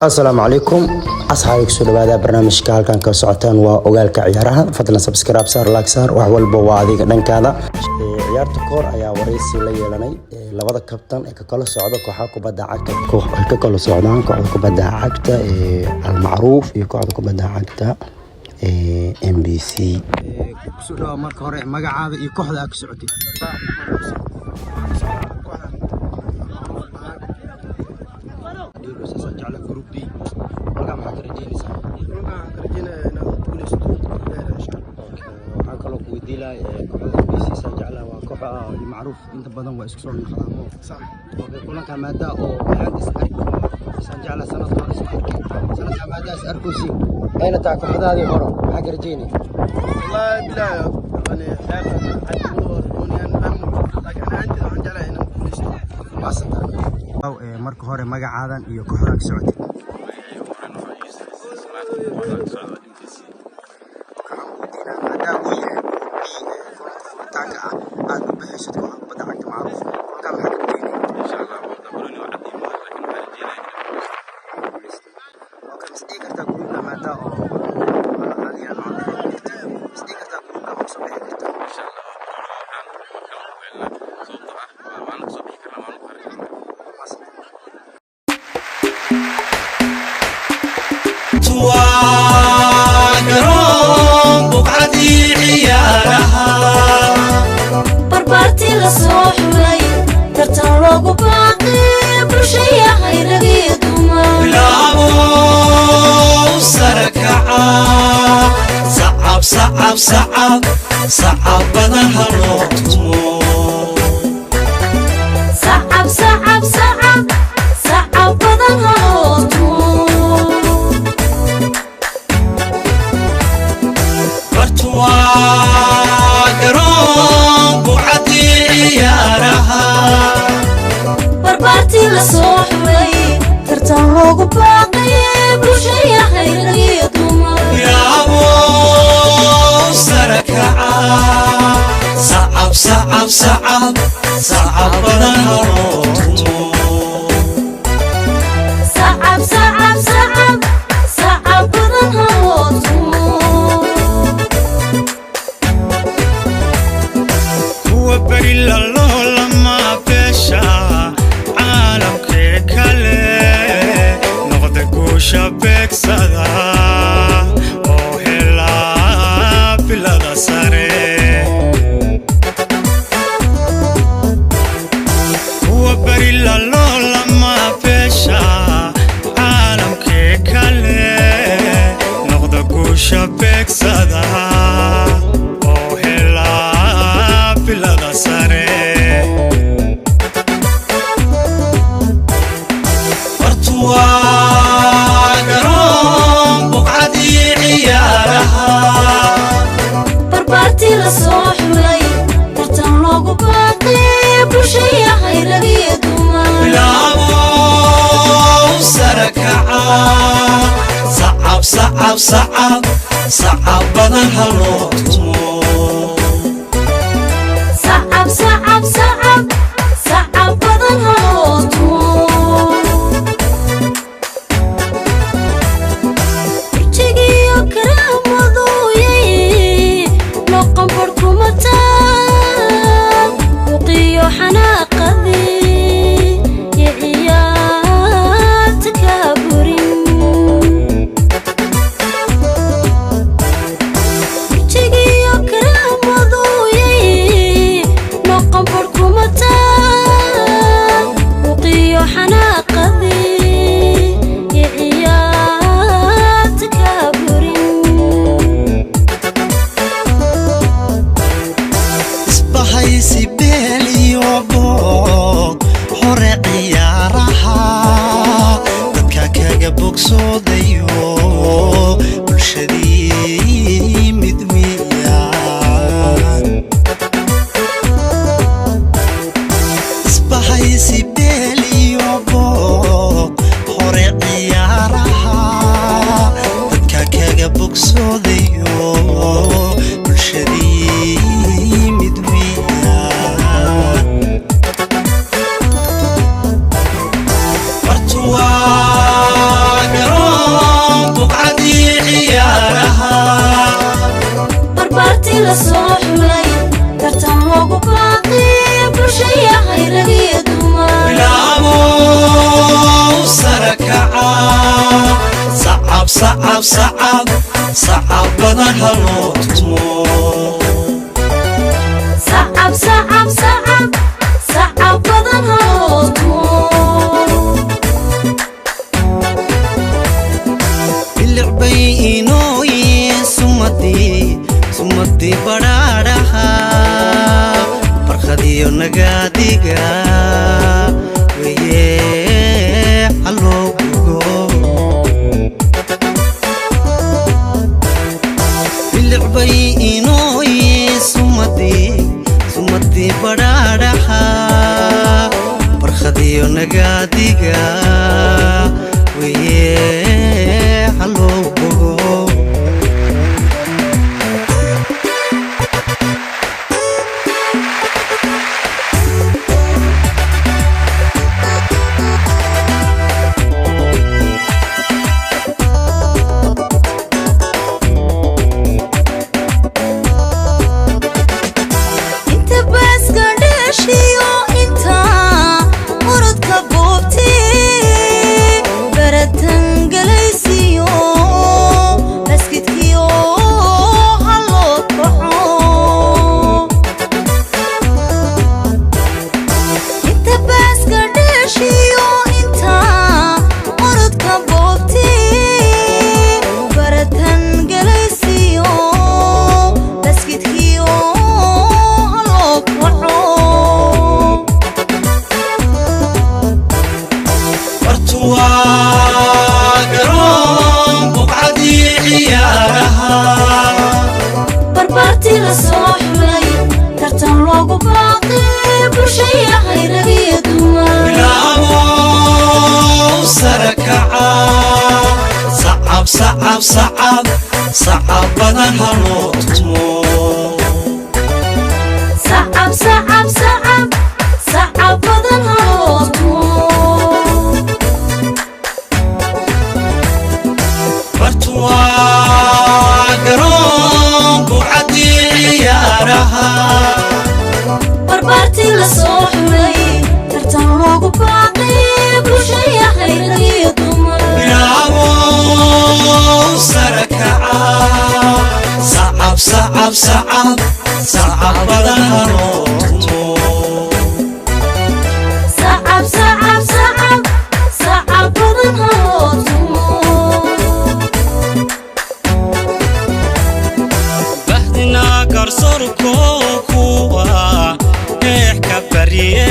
Asalaamu calaykum asxaabi, kusoo dhawaada barnaamijka. Halkan ka socotaan waa Ogaalka Ciyaaraha. Fadlan subscribe saar, like saar, wax walba waa adiga dhankaada. Ciyaarta koor ayaa waraysi la yeelanay labada kabtan ee ka kala socda kooxaha kubadda cagta, ay ka kala socdaan kooxda kubadda cagta ee Almacruuf iyo kooxda kubadda cagta ee MBC. Kusoo dhawaa marka hore magacaada iyo kooxda aad ka socotay. Jecla Group B halkaa, maxaa ka rajeynaysaa? Waxaan kaloo ku weydii lahay kooxda MBC saan jeclaha waa kooxa Macruuf, inta badan waa isku soo noqdaan. Okay, kulanka maada oo waxaan is arki saan jeclaha sanadka hore isma arkin, sanadka maada is arkaysi ayna tahay kooxdaadii hore, maxaa ka rajeynay? والله بالله يعني لكن انا عندي waxaan jeclahay inaan guuleysto. Maasantahay. Marka hore magacaadan iyo kooxda ka socotay. Maadaama uu yahay Group B kulanka furitaanka ah aad u bixaysid kooxda kubadda cagta Macruuf, kulanka maxaa ka rajeynay? Okay, mas dhihi kartaa groupka maada oo adiga mas dhihi kartaa groupka ma kusoo bixi kartaa? Waa garoon buqcadii ciyaaraha. Barbaartii la soo xulay, tartan loogu baaqay bulshayahay ragii dumar. Bilaabo sarakaca, sacab sacab sacab sacab badan ha loo tumo. Sacab sacab sacab sacab badan haloo tumo. Bartu waa garoon buqcadii ciyaaraha. Barbaartii la soo xulay, tartan loogu baaqay bulshayahay ragii dumar. Bilaabo sarakaca, sacab sacab sacab sacab badan ha loo tumo. Sacab sacab sacab sacab badan haloo tumo. Kuwa beri laloolama beesha caalamkee kale noqda, guusha beegsada oo helaa bilada sare. Kuwa beri laloolama beesha caalamkee kale noqda, guusha beegsada oo helaa bilada sare. Hortu waa garoon buqcadii ciyaaraha. Barbaartii la soo xulay, tartan loogu baaqay bulshayahay ragii dumar. Bilaabo sarakaca, sacab sacab sacab sacab badan ha loo tumo. Sacab sacab sacab sacab badan haloo tumo. Burjigiyo karaamadooyay noqon barhkuma taal buqiyo xanaaqadii iyo ciyaarta kaa burin. Burjigiyo karaamadooyay noqon barhkuma taal buqiyo xanaaqadii iyo ciyaarta kaa burin. Isbahaysi beel iyo boog hore ciyaaraha dadka kaga bogsoodayo, bulshadii mid weeyaan. Isbahaysi beel iyo boog hore ciyaaraha dadka kaga bogsoodayo, bulshadii mid weeyaan. kaca. Sacab, sacab, sacab, sacab badan ha loo tumo. Sacab, sacab, sacab, sacab badan ha loo tumo. Bilicbay inooye sumadii, sumadii badhaadhaha, barkhadiyo nagaadiga weye haloo bogo. Bilicbay inooye sumadii, sumadii badhaadhaha, barkhadiyo nagaadiga weye haloo bogo. Inta baaska dheeshiyo, inta muradka boobtee, baratan galaysiyo maskidkiyo ha loo kaco. Inta baaska dheeshiyo, inta muradka boobtee, baratan galaysiyo maskidkiyo ha loo kaco. Bartuwaa garoon buqcadii ciyaaraha. Barbaartii la soo xulay, tartan loogu baaqay bulshayahay rag iyo dumar. Bilaabow sare kaca. Sacab, sacab, sacab, sacab badan ha loo tumo. Sacab, sacab, sacab, sacab badan ha loo tumo. Bartuwaa garoon buqcadii ciyaaraha. Barbaartii la soo xulay, tartan loogu baaqay bulshayahay rag iyo dumar. Bilaabow sare kaca. Sacab, sacab, sacab, sacab badan ha loo tumo. Sacab, sacab, sacab, sacab badan ha loo tumo. Bahdina garsoorko kuwa eex ka barye.